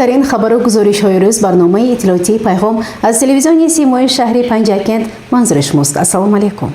Муҳимтарин хабару гузоришҳои рӯз, барномаи иттилоотии «Пайғом» аз телевизиони Симои шаҳри Панҷакент манзури шумост. Ассалому алайкум.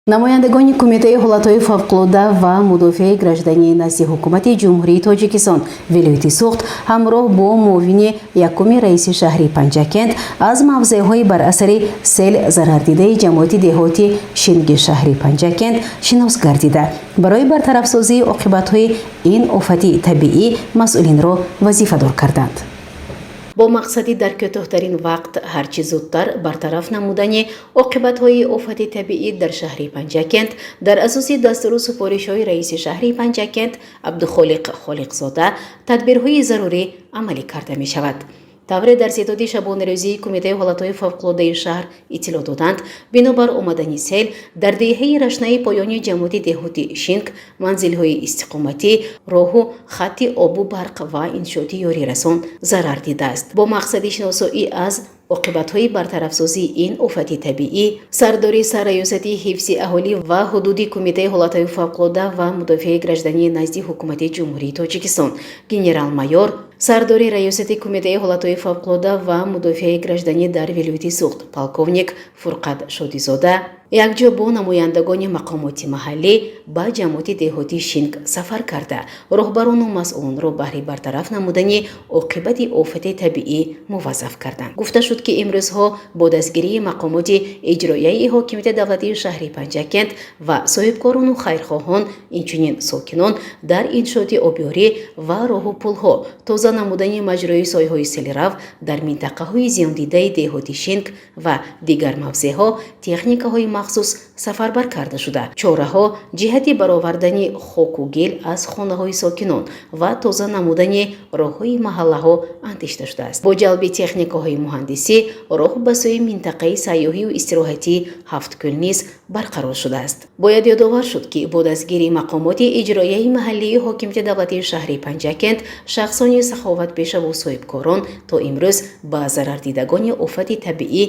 Намояндагони Кумитаи ҳолатҳои фавқулода ва мудофиаи граждании назди Ҳукумати Ҷумҳурии Тоҷикистон, вилояти Суғд, ҳамроҳ бо муовини якуми раиси шаҳри Панҷакент аз мавзеъҳои бар асари сел зарардидаи ҷамоати деҳоти Шинги шаҳри Панҷакент шинос гардида, барои бартарафсозии оқибатҳои ин офати табиӣ масъулинро вазифадор карданд. Бо мақсади дар кӯтоҳтарин вақт, ҳарчи зудтар бартараф намудани оқибатҳои офати табиӣ дар шаҳри Панҷакент, дар асоси дастуру супоришҳои раиси шаҳри Панҷакент Абдухолиқ Холиқзода тадбирҳои зарурӣ амалӣ карда мешавад. Тавре дар ситоди шабонарӯзии Кумитаи ҳолатҳои фавқулодаи шаҳр иттилоъ доданд, бинобар омадани сел дар деҳаи Рашнаи поёни ҷамоати деҳоти Шинк манзилҳои истиқоматӣ, роҳу хатти обу барқ ва иншооти ёрирасон зарар дидааст. Бо мақсади шиносоӣ аз оқибатҳои бартарафсозии ин офати табиӣ, сардори Сарраёсати ҳифзи аҳолӣ ва ҳудуди Кумитаи ҳолатҳои фавқулода ва мудофиаи граждании назди Ҳукумати Ҷумҳурии Тоҷикистон, генерал-майор, сардори Раёсати Кумитаи ҳолатҳои фавқулода ва мудофиаи гражданӣ дар вилояти Суғд, полковник Фурқат Шодизода якҷо бо намояндагони мақомоти маҳаллӣ ба ҷамоати деҳоти Шинк сафар карда, роҳбарону масъулонро баҳри бартараф намудани оқибати офати табиӣ муваззаф карданд. Гуфта шуд, ки имрӯзҳо бо дастгирии мақомоти иҷроияи ҳокимияти давлатии шаҳри Панҷакент ва соҳибкорону хайрхоҳон, инчунин сокинон, дар иншооти обёрӣ ва роҳу пулҳо, тоза намудани маҷрои сойҳои селирав дар минтақаҳои зиёндидаи деҳоти Шинк ва дигар мавзеъҳо техникаҳои махсус сафарбар карда шуда, чораҳо ҷиҳати баровардани хоку гил аз хонаҳои сокинон ва тоза намудани роҳҳои маҳаллаҳо андешта шудааст. Бо ҷалби техникаҳои муҳандисӣ роҳ ба сӯи минтақаи сайёҳию истироҳатии Ҳафткӯл низ барқарор шудааст. Бояд ёдовар шуд, ки бо дастгирии мақомоти иҷроияи маҳаллии ҳокимияти давлатии шаҳри Панҷакент, шахсони саховатпешаву соҳибкорон то имрӯз ба зарардидагони офати табиӣ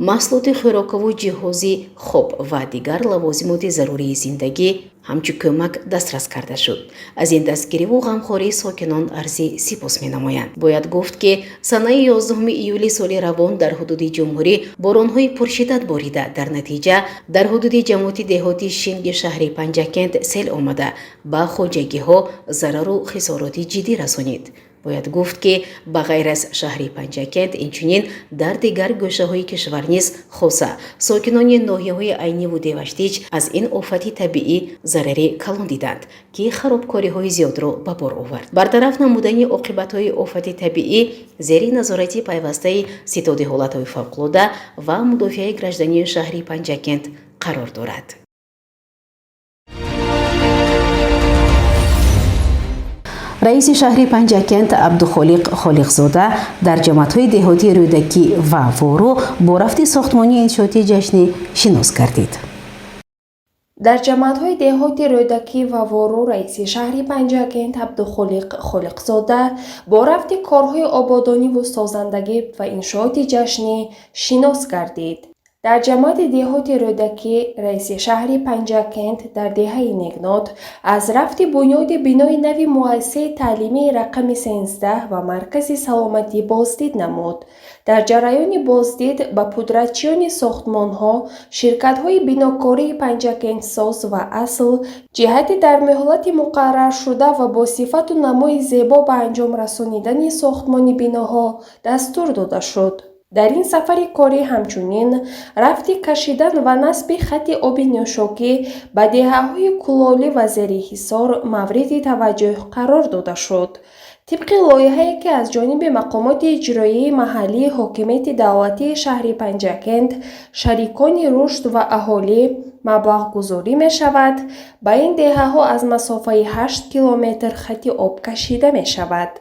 маҳсулоти хӯрокову ҷиҳози хоб ва дигар лавозимоти зарурии зиндагӣ ҳамчун кӯмак дастрас карда шуд. Аз ин дастгириву ғамхории сокинон арзи сипос менамоянд. Бояд гуфт, ки санаи 11 июли соли равон дар ҳудуди ҷумҳурӣ боронҳои пуршиддат борида, дар натиҷа дар ҳудуди ҷамоати деҳоти Шинги шаҳри Панҷакент сел омада, ба хоҷагиҳо зарару хисороти ҷиддӣ расонид. Бояд гуфт, ки ба ғайр аз шаҳри Панҷакент, инчунин дар дигар гӯшаҳои кишвар низ, хоса сокинони ноҳияҳои Айниву Деваштич, аз ин офати табиӣ зарари калон диданд, ки харобкориҳои зиёдро ба бор овард. Бартараф намудани оқибатҳои офати табиӣ зери назорати пайвастаи Ситоди ҳолатҳои фавқулода ва мудофиаи граждании шаҳри Панҷакент қарор дорад. Раиси шаҳри Панҷакент Абдухолиқ Холиқзода дар ҷамоатҳои деҳоти Рӯдакӣ ва Вору бо рафти сохтмонии иншооти ҷашнӣ шинос гардид. Дар ҷамоатҳои деҳоти Рӯдакӣ ва Вору раиси шаҳри Панҷакент Абдухолиқ Холиқзода бо рафти корҳои ободониву созандагӣ ва иншооти ҷашнӣ шинос гардид. Дар ҷамоати деҳоти Рӯдакӣ раиси шаҳри Панҷакент дар деҳаи Негнот аз рафти бунёди бинои нави муассисаи таълимии рақами 13 ва маркази саломатӣ боздид намуд. Дар ҷараёни боздид ба пудратчиёни сохтмонҳо, ширкатҳои бинокории Панҷакентсоз ва Асл, ҷиҳати дар муҳлати муқарраршуда ва бо сифату намои зебо ба анҷом расонидани сохтмони биноҳо дастур дода шуд. Дар ин сафари корӣ ҳамчунин рафти кашидан ва насби хатти оби нӯшокӣ ба деҳаҳои Кулолӣ ва Зери Ҳисор мавриди таваҷҷӯҳ қарор дода шуд. Тибқи лоиҳае, ки аз ҷониби мақомоти иҷроияи маҳаллии ҳокимияти давлатии шаҳри Панҷакент, шарикони рушд ва аҳолӣ маблағгузорӣ мешавад, ба ин деҳаҳо аз масофаи 8 километр хатти об кашида мешавад.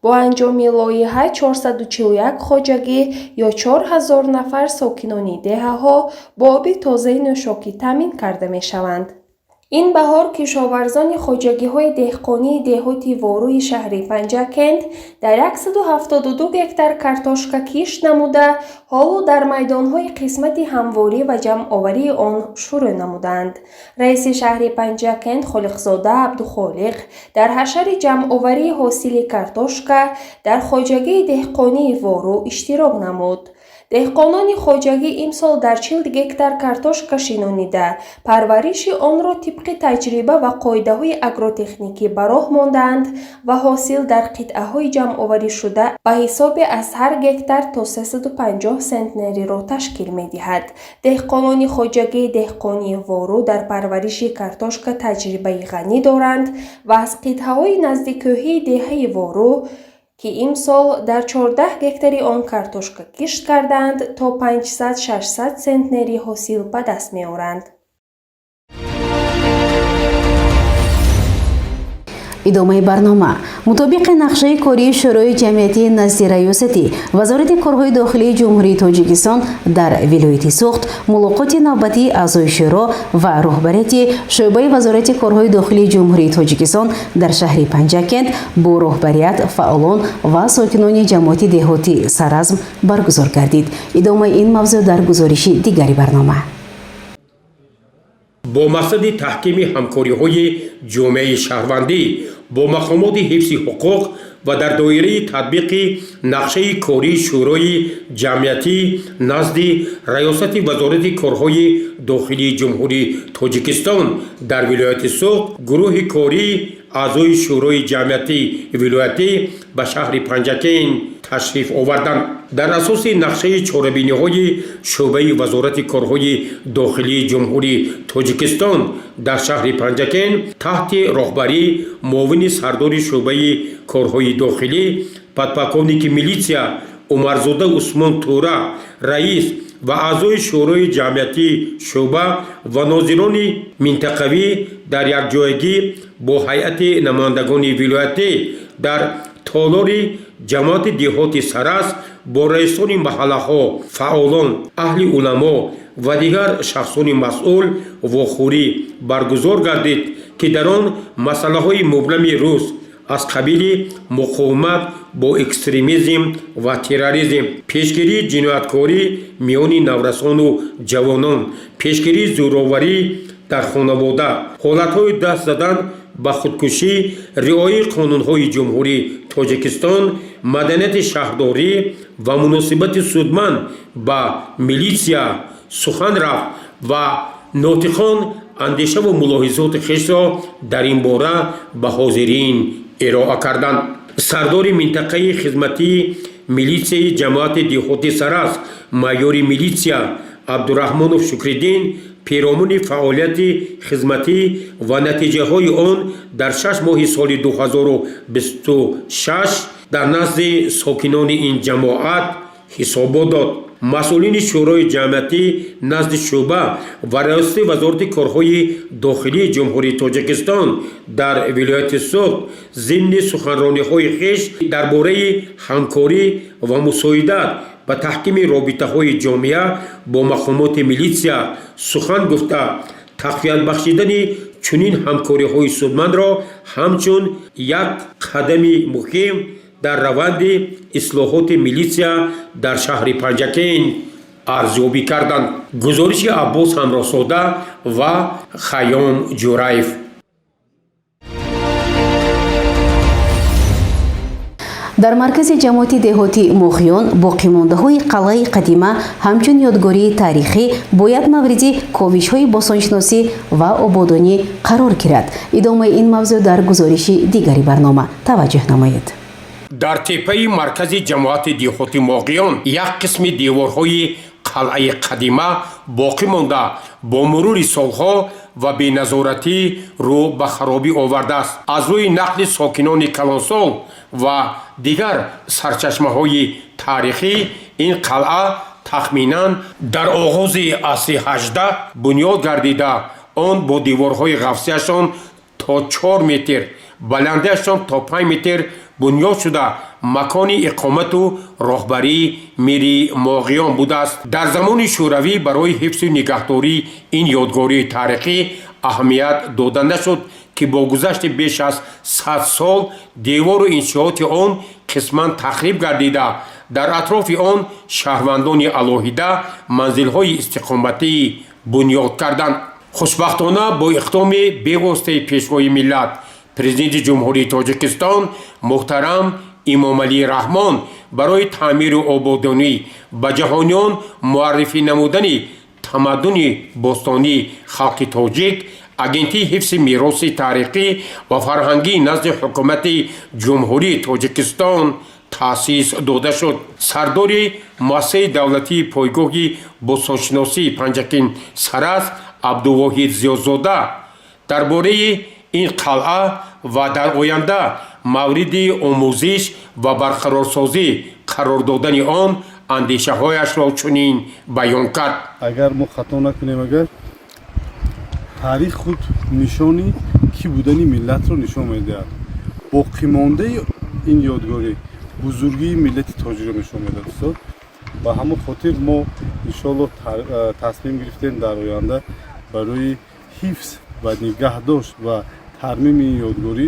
Бо анҷоми лоиҳа 441 хоҷагӣ ё 4000 нафар сокинони деҳаҳо бо оби тозаи нӯшокӣ таъмин карда мешаванд. Ин баҳор кишоварзони хоҷагиҳои деҳқонии деҳоти Ворӯи шаҳри Панҷакент дар 172 гектар картошка кишт намуда, ҳоло дар майдонҳои қисмати ҳамворӣ ва ҷамъоварии он шурӯъ намуданд. Раиси шаҳри Панҷакент Холиқзода Абдухолиқ дар ҳашари ҷамъоварии ҳосили картошка дар хоҷагии деҳқонии Ворӯ иштирок намуд. Деҳқонони хоҷагӣ имсол дар 40 гектар картошка шинонида, парвариши онро тибқи таҷриба ва қоидаҳои агротехникӣ ба роҳ мондаанд ва ҳосил дар қитъаҳои ҷамъоварӣшуда ба ҳисоби аз ҳар гектар то 350 сентнериро ташкил медиҳад. Деҳқонони хоҷагии деҳқонии Ворӯ дар парвариши картошка таҷрибаи ғанӣ доранд ва аз қитъаҳои наздиккӯҳии деҳаи Ворӯ, ки имсол дар 14 гектари он картошка кишт кардаанд, то 500-600 сентнери ҳосил ба даст меоранд. Идомаи барнома. Мутобиқи нақшаи кории Шӯрои ҷамъиятии назди раёсати Вазорати корҳои дохилии Ҷумҳурии Тоҷикистон дар вилояти Суғд мулоқоти навбатии аъзои шӯро ва роҳбарияти шӯъбаи Вазорати корҳои дохилии Ҷумҳурии Тоҷикистон дар шаҳри Панҷакент бо роҳбарият, фаъолон ва сокинони ҷамоати деҳоти Саразм баргузор гардид. Идомаи ин мавзӯъ дар гузориши дигари барнома. Бо мақсади таҳкими ҳамкориҳои ҷомеаи шаҳрвандӣ бо мақомоти ҳифзи ҳуқуқ ва дар доираи татбиқи нақшаи кории Шӯрои ҷамъиятӣ назди Раёсати Вазорати корҳои дохилии Ҷумҳурии Тоҷикистон дар вилояти Суғд гурӯҳи кории аъзои Шӯрои ҷамъиятии вилоятӣ ба шаҳри Панҷакент ташриф оварданд. Дар асоси нақшаи чорабиниҳои шӯъбаи Вазорати корҳои дохилии Ҷумҳурии Тоҷикистон дар шаҳри Панҷакент таҳти роҳбарии муовини сардори шӯъбаи корҳои дохилӣ, подполковники милитсия Умарзода Усмон Тӯра, раис ва аъзои Шӯрои ҷамъиятии шӯъба ва нозирони минтақавӣ дар якҷоягӣ бо ҳайати намояндагони вилоятӣ дар толори ҷамоати деҳоти Саразм бо раисони маҳаллаҳо, фаъолон, аҳли уламо ва дигар шахсони масъул вохӯрӣ баргузор гардид, ки дар он масъалаҳои мубрами рӯз аз қабили муқовимат бо экстремизм ва терроризм, пешгирии ҷинояткорӣ миёни наврасону ҷавонон, пешгирии зӯроварӣ дар хонавода, ҳолатҳои даст задан ба худкушӣ, риояи қонунҳои Ҷумҳурии Тоҷикистон, маданияти шаҳрдорӣ ва муносибати судманд ба милитсия сухан рафт ва нотиқон андешаву мулоҳизоти хешро дар ин бора ба ҳозирин ироа карданд. Сардори минтақаи хизматии милитсияи ҷамоати деҳоти Саразм, майори милитсия Абдураҳмонов Шукриддин перомуни фаъолияти хизматӣ ва натиҷаҳои он дар 6 моҳи соли 2026 дар назди сокинони ин ҷамоат ҳисобот дод. Масъулини Шӯрои ҷамъиятӣ назди шӯъба ва Раёсати Вазорати корҳои дохилии Ҷумҳурии Тоҷикистон дар вилояти Суғд зимни суханрониҳои хеш дар бораи ҳамкорӣ ва мусоидат ба таҳкими робитаҳои ҷомеа бо мақомоти милитсия сухан гуфта, тақвият бахшидани чунин ҳамкориҳои судмандро ҳамчун як қадами муҳим дар раванди ислоҳоти милитсия дар шаҳри Панҷакент арзёбӣ карданд. Гузориши Аббос Ҳамроҳзода ва Хайём Ҷураев. Дар маркази ҷамоати деҳоти Моғиён боқимондаҳои қалъаи қадима ҳамчун ёдгории таърихӣ бояд мавриди ковишҳои бостоншиносӣ ва ободонӣ қарор гирад. Идомаи ин мавзӯъ дар гузориши дигари барнома таваҷҷӯҳ намоед. Дар теппаи маркази ҷамоати деҳоти Моғиён як қисми деворҳои қалъаи қадима боқӣ монда, бо мурури солҳо ва беназоратӣ рӯ ба харобӣ овардааст. Аз рӯи нақли сокинони калонсол ва дигар сарчашмаҳои таърихӣ, ин қалъа тахминан дар оғози асри 18 бунёд гардида, он бо деворҳои ғафсияшон то 4 метр, баландиашон то 5 метр бунёд шуда, макони иқомату роҳбарии мири Моғиён будааст. Дар замони Шӯравӣ барои ҳифзу нигаҳдории ин ёдгории таърихӣ Аҳамият дода нашуд, ки бо гузашти беш аз 100 сол девору иншооти он қисман тахриб гардида, дар атрофи он шаҳрвандони алоҳида манзилҳои истиқоматӣ бунёд карданд. Хушбахтона, бо иқдоми бевоситаи Пешвои миллат, Президенти Ҷумҳурии Тоҷикистон муҳтарам Имомалӣ Раҳмон барои таъмиру ободонӣ, ба ҷаҳониён муаррифӣ намудани тамаддуни бостонии халқи тоҷик, Агентии ҳифзи мероси таърихӣ ва фарҳангӣ назди Ҳукумати Ҷумҳурии Тоҷикистон таъсис дода шуд. Сардори Муассисаи давлатии пойгоҳи бостоншиносии Панҷакент Сарас Абдувоҳид Зиёзода дар бораи ин қалъа ва дар оянда мавриди омӯзиш ва барқарорсозӣ қарор додани он андешаҳояшро чунин баён кард. Агар мо хато накунем, агар таърих худ нишони кӣ будани миллатро нишон медиҳад, боқимондаи ин ёдгорӣ бузургии миллати тоҷикро нишон медиҳад, устод. Ба ҳамон хотир мо иншоалло тасмим гирифтем дар оянда барои ҳифз ва нигаҳдошт ва тармими ин ёдгорӣ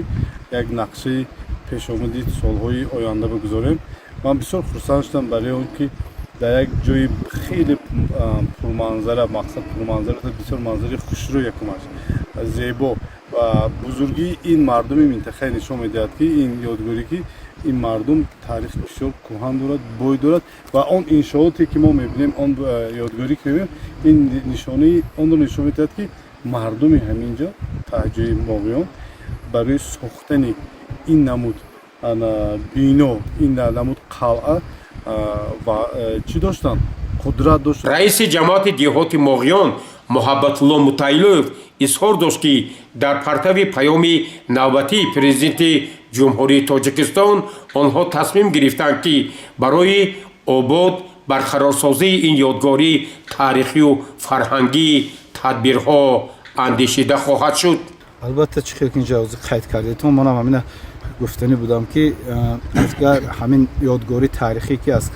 як нақшаи пешомади солҳои оянда бигузорем. Ман бисёр хурсанд шудам барои он ки дар як ҷои хеле пурманзара, мақсад пурманзара, бисёр манзараи хушрӯ, якумаш зебо ва бузургии ин мардуми минтақае нишон медиҳад, ки ин ёдгорӣ, ки ин мардум таърих бисёр кӯҳан дорад, бой дорад ва он иншооте ки мо мебинем, он ёдгорӣ ки мебинем, ин нишонаи онро нишон медиҳад, ки мардуми ҳамин ҷо, таҳҷои Моғиён, барои сохтани ин намуд бино, ин намуд қалъа ва чӣ доштанд, қудрат доштанд. Раиси ҷамоати деҳоти Моғиён Муҳаббатулло Мутаилоев изҳор дошт, ки дар партави паёми навбатии Президенти Ҷумҳурии Тоҷикистон онҳо тасмим гирифтанд, ки барои обод барқарорсозии ин ёдгории таърихию фарҳангӣ тадбирҳо андешида хоҳад шуд. Албатта, чӣ хел ки инҷа қайд кардедтон, манам ҳамина гуфтанӣ будам, ки агар ҳамин ёдгории таърихӣ, ки аз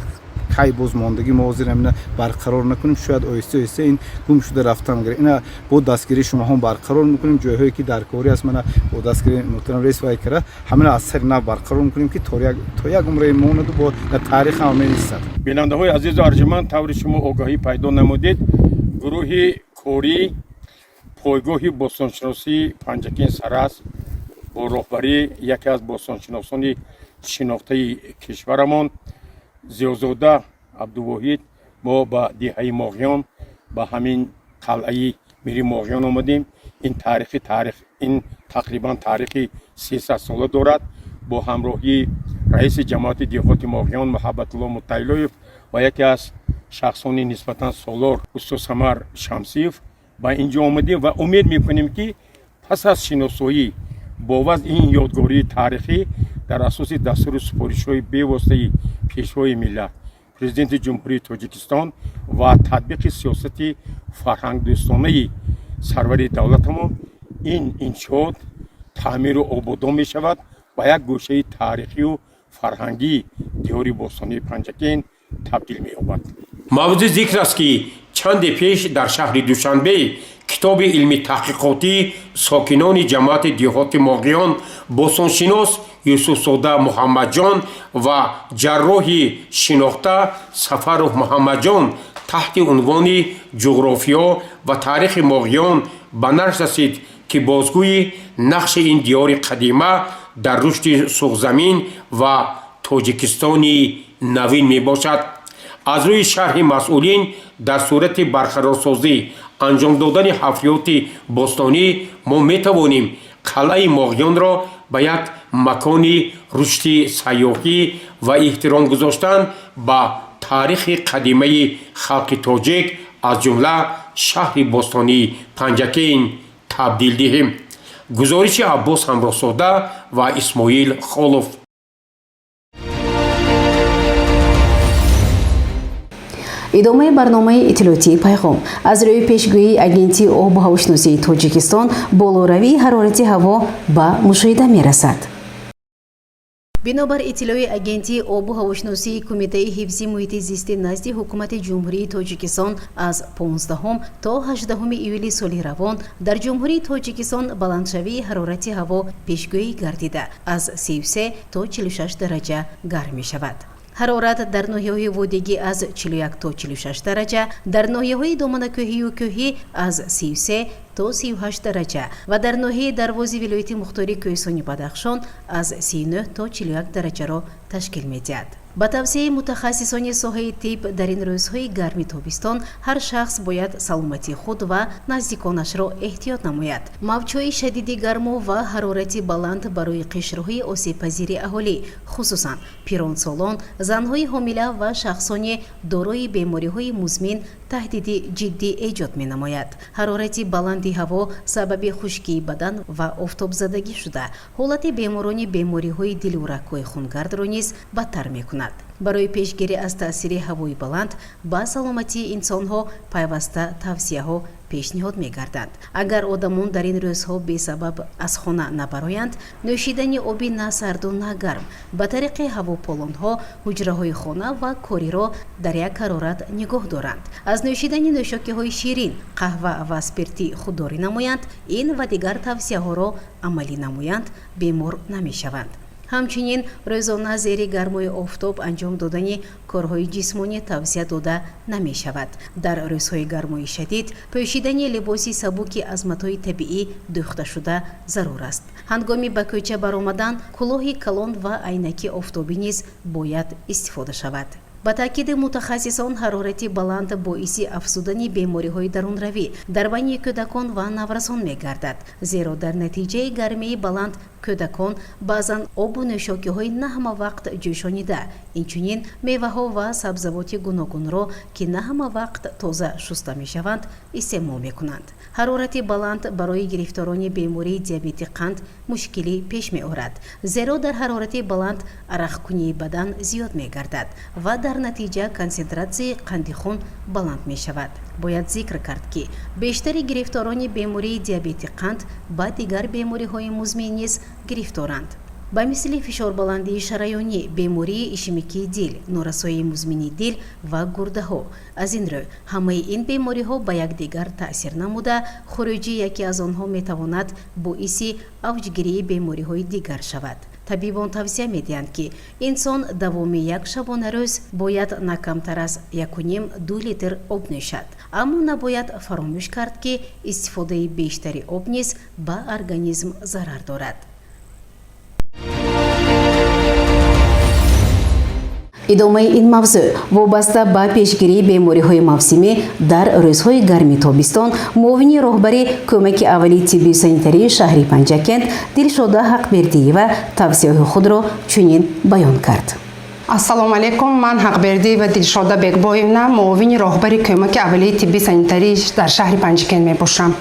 кай бозмондагӣ, мо ҳозир ҳамина барқарор накунем, шояд оҳиста оҳиста ин гум шуда рафтан. Ина бо дастгирии шумоҳом барқарор мекунем. Ҷойҳое ки дар корӣ аст, мана бо дастгирии муҳтарам раис вай кара, ҳамина аз сари нав барқарор мекунем, ки то як умре монаду бо дар таърих ҳам менистад. Бинандаҳои азизу арҷуманд, таври шумо огаҳӣ пайдо намудед, гурӯҳи корӣ пойгоҳи бостоншиносии Панҷакент Сарас бо роҳбарии яке аз бостоншиносони шинохтаи кишварамон Зиёзода Абдувоҳид мо ба деҳаи Моғиён, ба ҳамин қалъаи Мири Моғиён омадем. Ин таърихи таърих, ин тақрибан таърихи 300 сола дорад. Бо ҳамроҳии раиси ҷамоати деҳоти Моғиён Муҳаббатулло Мутаилоев ва яке аз шахсони нисбатан солор устод Самар Шамсиев ба ин ҷо омадем ва умед мекунем, ки пас аз шиносоӣ бо вазъи ин ёдгории таърихӣ, дар асоси дастуру супоришҳои бевоситаи Пешвои миллат, Президенти Ҷумҳурии Тоҷикистон ва татбиқи сиёсати фарҳангдӯстонаи сарвари давлатамон, ин иншоот таъмиру ободон мешавад, ба як гӯшаи таърихию фарҳангии диёри бостонии Панҷакент табдил меёбад. Мавзӯи зикр аст, ки чанде пеш дар шаҳри Душанбе китоби илми таҳқиқотӣ сокинони ҷамоати деҳоти Моғиён, бостоншинос Юсуфзода Муҳаммадҷон ва ҷарроҳи шинохта Сафаров Муҳаммадҷон таҳти унвони «Ҷуғрофиё ва таърихи Моғиён» ба нашр расид, ки бозгӯи нақши ин диёри қадима дар рушди Суғзамин ва Тоҷикистони навин мебошад. Аз рӯи шарҳи масъулин, дар сурати барқарорсозӣ, анҷом додани ҳафриёти бостонӣ мо метавонем қалъаи Моғиёнро ба як макони рушди сайёҳӣ ва эҳтиром гузоштан ба таърихи қадимаи халқи тоҷик, аз ҷумла шаҳри бостонии Панҷакент табдил диҳем. Гузориши Аббос Ҳамроҳзода ва Исмоил Холов. Идомаи барномаи иттилоотии «Пайғом». Аз рӯи пешгӯии Агентии обу ҳавошиносии Тоҷикистон, болоравии ҳарорати ҳаво ба мушоҳида мерасад. Бинобар иттилои Агентии обу ҳавошиносии Кумитаи ҳифзи муҳити зисти назди Ҳукумати Ҷумҳурии Тоҷикистон, аз 15 то 18 июли соли равон дар Ҷумҳурии Тоҷикистон баландшавии ҳарорати ҳаво пешгӯӣ гардида, аз 33 то 46 дараҷа гарм мешавад. Ҳарорат дар ноҳияҳои водигӣ аз 41 то 46 дараҷа, дар ноҳияҳои доманакӯҳию кӯҳӣ аз 33 то 38 дараҷа ва дар ноҳияи Дарвози вилояти мухтори Кӯҳистони Бадахшон аз 39 то 41 дараҷаро ташкил медиҳад. Ба тавсияи мутахассисони соҳаи тиб, дар ин рӯзҳои гарми тобистон ҳар шахс бояд саломатии худ ва наздиконашро эҳтиёт намояд. Мавҷҳои шадиди гарму ва ҳарорати баланд барои қишрҳои осебпазири аҳолӣ, хусусан пиронсолон, занҳои ҳомила ва шахсони дорои бемориҳои музмин, таҳдиди ҷиддӣ эҷод менамояд. Ҳарорати баланди ҳаво сабаби хушкии бадан ва офтобзадагӣ шуда, ҳолати беморони бемориҳои дилу рагҳои хунгардро низ бадтар мекунад. Барои пешгирӣ аз таъсири ҳавои баланд ба саломатии инсонҳо пайваста тавсияҳо пешниҳод мегарданд. Агар одамон дар ин рӯзҳо бесабаб аз хона набароянд, нӯшидани оби на сарду на гарм, ба тариқи ҳавополонҳо ҳуҷраҳои хона ва кориро дар як ҳарорат нигоҳ доранд, аз нӯшидани нӯшокиҳои ширин, қаҳва ва спиртӣ худдорӣ намоянд, ин ва дигар тавсияҳоро амалӣ намоянд, бемор намешаванд. Ҳамчунин рӯзона зери гармои офтоб анҷом додани корҳои ҷисмонӣ тавсия дода намешавад. Дар рӯзҳои гармои шадид пӯшидани либоси сабуки аз матои табиӣ дӯхташуда зарур аст. Ҳангоми ба кӯча баромадан кулоҳи калон ва айнаки офтобӣ низ бояд истифода шавад. Ба таъкиди мутахассисон, ҳарорати баланд боиси афзудани бемориҳои дарунравӣ дар байни кӯдакон ва наврасон мегардад, зеро дар натиҷаи гармии баланд кӯдакон баъзан обу нӯшокиҳои на ҳама вақт ҷӯшонида, инчунин меваҳо ва сабзавоти гуногунро, ки на ҳама вақт тоза шуста мешаванд, истеъмол мекунанд. Ҳарорати баланд барои гирифторони бемории диабети қанд мушкилӣ пеш меорад, зеро дар ҳарорати баланд арақкунии бадан зиёд мегардад ва дар натиҷа консентратсияи қанди хун баланд мешавад. Бояд зикр кард, ки бештари гирифторони бемории диабети қанд ба дигар бемориҳои музмин низ гирифторанд, ба мисли фишорбаландии шараёнӣ, бемории ишемикии дил, норасоии музмини дил ва гурдаҳо. Аз ин рӯ ҳамаи ин бемориҳо ба якдигар таъсир намуда, хуруҷи яке аз онҳо метавонад боиси авҷгирии бемориҳои дигар шавад. Табибон тавсия медиҳанд, ки инсон давоми як шабонарӯз бояд на камтар аз 1,5-2 литр об нӯшад. Аммо набояд фаромӯш кард, ки истифодаи бештари об низ ба организм зарар дорад. Идомаи ин мавзӯъ: вобаста ба пешгирии бемориҳои мавсимӣ дар рӯзҳои гарми тобистон, муовини роҳбари кӯмаки аввалии тиббию санитарии шаҳри Панҷакент Дилшода Ҳақбердиева тавсияҳои худро чунин баён кард. Ассалому алайкум, ман Ҳақбердиева Дилшода Бекбоевна, муовини роҳбари кӯмаки аввалии тиббӣ санитарӣ дар шаҳри Панҷакент мебошам.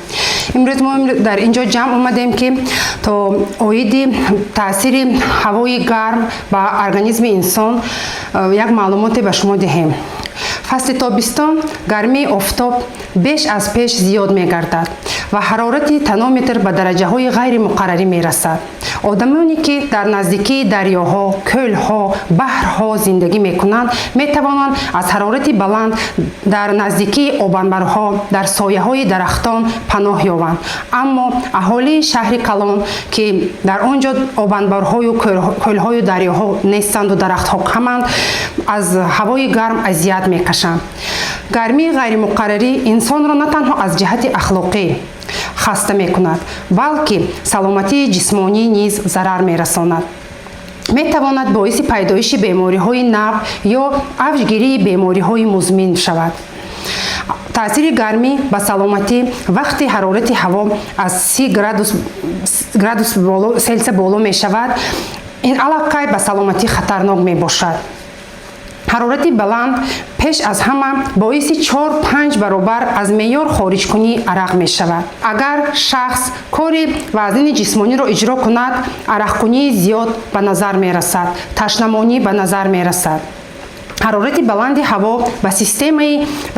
Имрӯз мо дар ин ҷо ҷамъ омадем, ки то оиди таъсири ҳавои гарм ба организми инсон як маълумоте ба шумо диҳем. Фасли тобистон гармии офтоб беш аз пеш зиёд мегардад ва ҳарорати тонометр ба дараҷаҳои ғайримуқаррарӣ мерасад. Одамоне, ки дар наздикии дарёҳо, кӯлҳо, баҳрҳо зиндагӣ мекунанд, метавонанд аз ҳарорати баланд дар наздикии обанбарҳо, дар сояҳои дарахтон паноҳ ёбанд. Аммо аҳолии шаҳри калон, ки дар он ҷо обанбарҳою кӯлҳою дарёҳо нестанду дарахтҳо каманд, аз ҳавои гарм азият мекашанд. Гармии ғайримуқаррарӣ инсонро на танҳо аз ҷиҳати ахлоқӣ хаста мекунад, балки саломатии ҷисмонӣ низ зарар мерасонад, метавонад боиси пайдоиши бемориҳои нав ё авҷгирии бемориҳои музмин шавад. Таъсири гармӣ ба саломатӣ: вақти ҳарорати ҳаво аз 30 градус Селсия боло мешавад, ин аллакай ба саломатӣ хатарнок мебошад. Ҳарорати баланд пеш аз ҳама боиси 4-5 баробар аз меъёр хориҷкунии арақ мешавад. Агар шахс кори вазнини ҷисмониро иҷро кунад, арақкунии зиёд ба назар мерасад, ташнамонӣ ба назар мерасад. Ҳарорати баланди ҳаво ба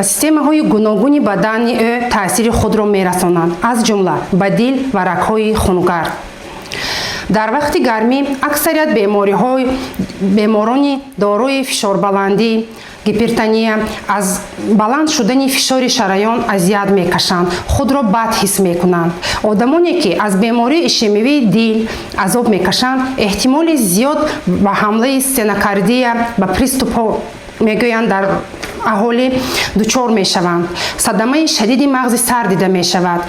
системаҳои гуногуни бадани ӯ таъсири худро мерасонанд, аз ҷумла ба дил ва рагҳои хунгард. Дар вақти гармӣ аксарият беморони дорои фишорбаландӣ, гипертония аз баланд шудани фишори шараён азият мекашанд, худро бад ҳис мекунанд. Одамоне, ки аз бемории ишемивии дил азоб мекашанд, эҳтимоли зиёд ба ҳамлаи стенокардия, ба приступҳо мегӯянд дар аҳолӣ, дучор мешаванд. Садамаи шадиди мағзи сар дида мешавад.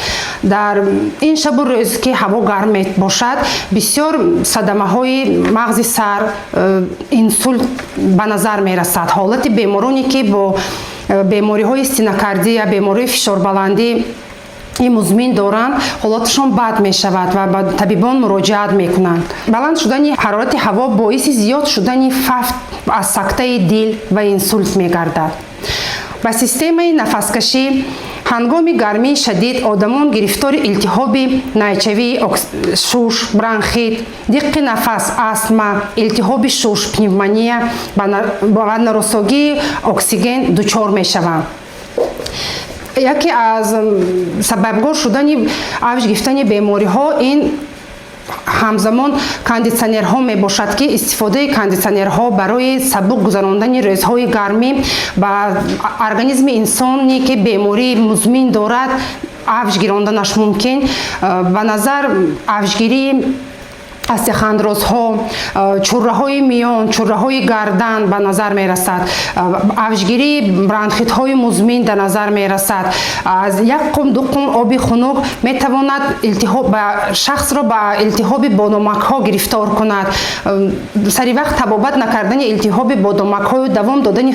Дар ин шабу рӯз, ки ҳаво гарм мебошад, бисёр садамаҳои мағзи сар, инсулт ба назар мерасад. Ҳолати бемороне, ки бо бемориҳои стенокардия, бемории фишорбаландӣ музмин доранд, ҳолаташон бад мешавад ва ба табибон муроҷиат мекунанд. Баланд шудани ҳарорати ҳаво боиси зиёд шудани фавт аз сактаи дил ва инсулт мегардад. Ба системаи нафаскашӣ: ҳангоми гармии шадид одамон гирифтори илтиҳоби найчавии шуш, бронхит, диққи нафас, астма, илтиҳоби шуш, пневмония ва норасогии оксиген дучор мешаванд. Яке аз сабабгор шудани авҷ гирифтани бемориҳо ин ҳамзамон кондитсионерҳо мебошад, ки истифодаи кондитсионерҳо барои сабук гузарондани рӯзҳои гармӣ ба организми инсоне, ки бемории музмин дорад, авҷ гиронданаш мумкин. Ба назар авҷгирии остеохондрозҳо, чурраҳои миён, чурраҳои гардан ба назар мерасад. Авҷгирии бронхитҳои музмин дар назар мерасад. Аз як қум, ду қум оби хунук метавонад шахсро ба илтиҳоби бодомакҳо гирифтор кунад. Сари вақт табобат накардани илтиҳоби бодомакҳою давом додани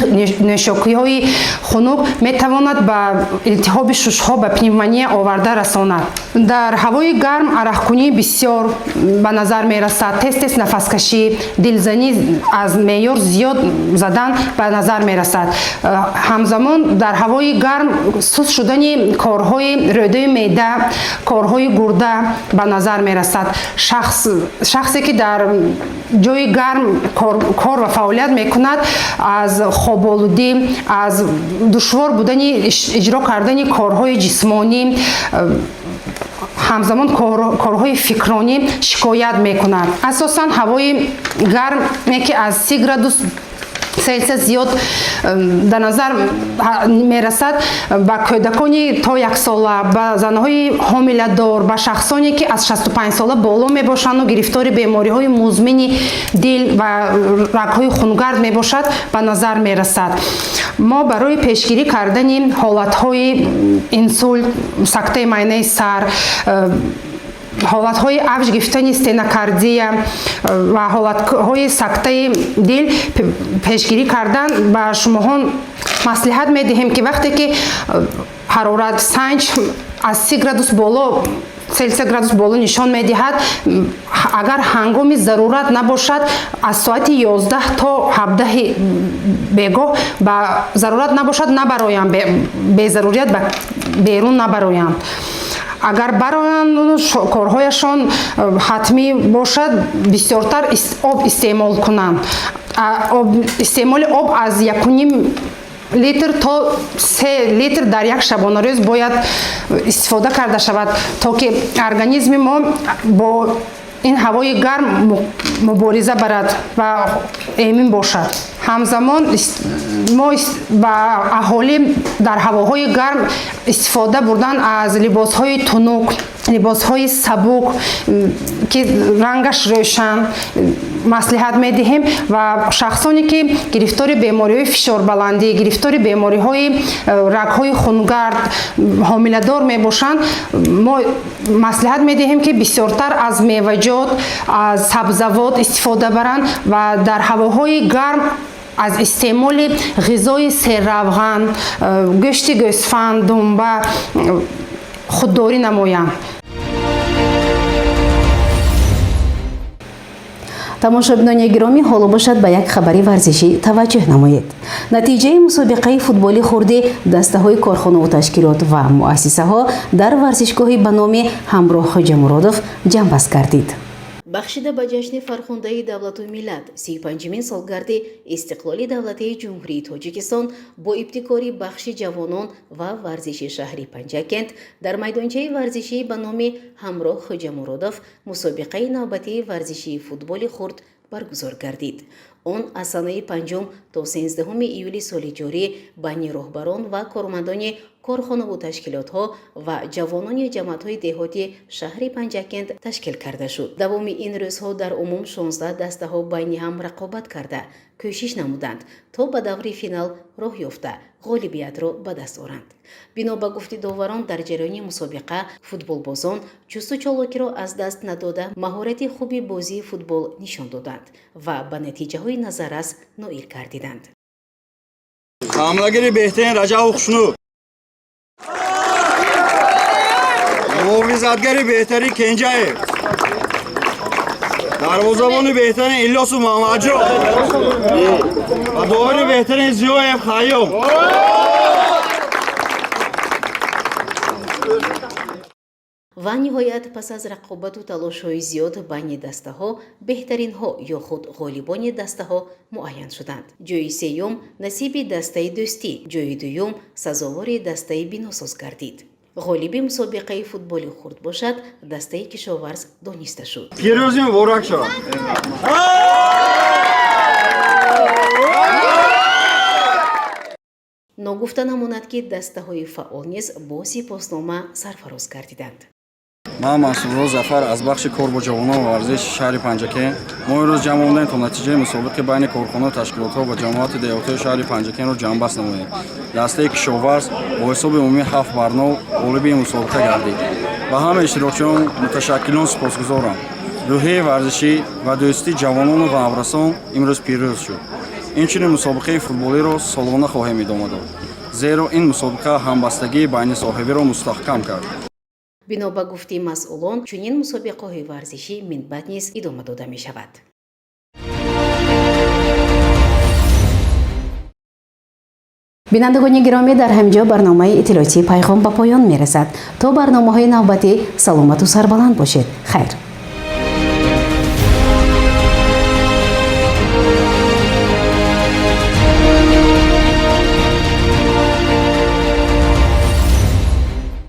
нӯшокиҳои хунук метавонад ба илтиҳоби шушҳо, ба пневмония оварда расонад. Дар ҳавои гарм арақкунии бисёр ба назар мерасад, тез тез нафаскашӣ, дилзанӣ аз меъёр зиёд задан ба назар мерасад. Ҳамзамон дар ҳавои гарм суст шудани корҳои рӯдаи меъда, корҳои гурда ба назар мерасад. Шахсе, ки дар ҷои гарм кор ва фаъолият мекунад, аз хоболудӣ, аз душвор будани иҷро кардани корҳои ҷисмонӣ, ҳамзамон корҳои фикронӣ шикоят мекунад. Асосан ҳавои гарме, ки аз 30 градус Селсия зиёд дар назар мерасад, ба кӯдакони то яксола, ба занҳои ҳомиладор, ба шахсоне, ки аз 65 сола боло мебошанду гирифтори бемориҳои музмини дил ва рагҳои хунгард мебошад, ба назар мерасад. Мо барои пешгирӣ кардани ҳолатҳои инсулт, сактаи майнаи сар, ҳолатҳои авҷ гирифтани стенокардия ва ҳолатҳои сактаи дил пешгирӣ кардан, ба шумоҳон маслиҳат медиҳем, ки вақте ки ҳарорат санҷ аз 30 градус боло, Селсия градус боло нишон медиҳад, агар ҳангоми зарурат набошад, аз соати 11 то 17 бегоҳ ба зарурат набошад набароянд, безарурият ба берун набароянд. Агар бароянд, корҳояшон ҳатмӣ бошад, бисёртар об истеъмол кунанд. Истеъмоли об аз 1,5 литр то 3 литр дар як шабонарӯз бояд истифода карда шавад, то ки организми мо бо ин ҳавои гарм мубориза барад ва эмин бошад. Ҳамзамон мо ба аҳолӣ дар ҳавоҳои гарм истифода бурдан аз либосҳои тунук, либосҳои сабук, ки рангаш рӯшан, маслиҳат медиҳем ва шахсоне, ки гирифтори бемориҳои фишорбаландӣ, гирифтори бемориҳои рагҳои хунгард, ҳомиладор мебошанд, мо маслиҳат медиҳем, ки бисёртар аз меваҷот, аз сабзавот истифода баранд ва дар ҳавоҳои гарм аз истеъмоли ғизои серравған, гӯшти гӯсфанд, думба худдорӣ намоянд. Тамошобинони гиромӣ, ҳоло бошад, ба як хабари варзишӣ таваҷҷӯҳ намоед. Натиҷаи мусобиқаи футболи хурди дастаҳои корхонаву ташкилот ва муассисаҳо дар варзишгоҳи ба номи Ҳамроҳ Хоҷамуродов ҷамъбаст гардид. Бахшида ба ҷашни фархундаи давлату миллат, 35-умин солгарди истиқлоли давлатии Ҷумҳурии Тоҷикистон, бо ибтикори бахши ҷавонон ва варзиши шаҳри Панҷакент дар майдончаи варзишӣ ба номи Ҳамроҳ Хоҷамуродов мусобиқаи навбатии варзишии футболи хурд баргузор гардид. Он аз санаи 5 то 13 июли соли ҷорӣ байни роҳбарон ва кормандони корхонаву ташкилотҳо ва ҷавонони ҷамоатҳои деҳоти шаҳри Панҷакент ташкил карда шуд. Давоми ин рӯзҳо дар умум 16 дастаҳо байни ҳам рақобат карда, кӯшиш намуданд, то ба даври финал роҳ ёфта, ғолибиятро ба даст оранд. Бино ба гуфти доварон, дар ҷараёни мусобиқа футболбозон чусту чолокиро аз даст надода, маҳорати хуби бозии футбол нишон доданд ва ба натиҷаҳои назаррас ноил гардиданд. Ҳамлагари беҳтарин Раҷабов Хушнуд, муҳофизатгари беҳтарин Кенҷаев, дарвозабони беҳтарин Илёсу Муҳаммадҷон ва довари беҳтарин Зиёев Хайём. Ва ниҳоят, пас аз рақобату талошҳои зиёд байни дастаҳо, беҳтаринҳо ё худ ғолибони дастаҳо муайян шуданд. Ҷои сеюм насиби дастаи Дӯстӣ, ҷои дуюм сазовори дастаи Биносоз гардид. Ғолиби мусобиқаи футболи хурд бошад, дастаи Кишоварз дониста шуд. Пирӯзӣ муборак шавад! Ногуфта намонад, ки дастаҳои фаъол низ бо сипоснома сарфароз гардиданд. Ман Мансурулло Зафар аз бахши кор бо ҷавонон ва варзиши шаҳри Панҷакент. Мо имрӯз ҷамъ омадем, то натиҷаи мусобиқи байни корхона, ташкилотҳо ва ҷамоати деҳотҳои шаҳри Панҷакентро ҷамъбаст намоем. Дастаи Кишоварз бо ҳисоби умумӣ 7-0 ғолиби ин мусобиқа гардид. Ба ҳама иштирокчиён, муташаккилон сипосгузорам. Рӯҳияи варзишӣ ва дӯстии ҷавонону ва наврасон имрӯз пирӯз шуд. Инчунин мусобиқаи футболиро солона хоҳем идома дод, зеро ин мусобиқа ҳамбастагии байнисоҳибиро мустаҳкам кард. Бино ба гуфти масъулон, чунин мусобиқаҳои варзишӣ минбаъд низ идома дода мешавад. Бинандагони гиромӣ, дар ҳамин ҷо барномаи иттилоотии Пайғом ба поён мерасад. То барномаҳои навбатӣ саломату сарбаланд бошед. Хайр.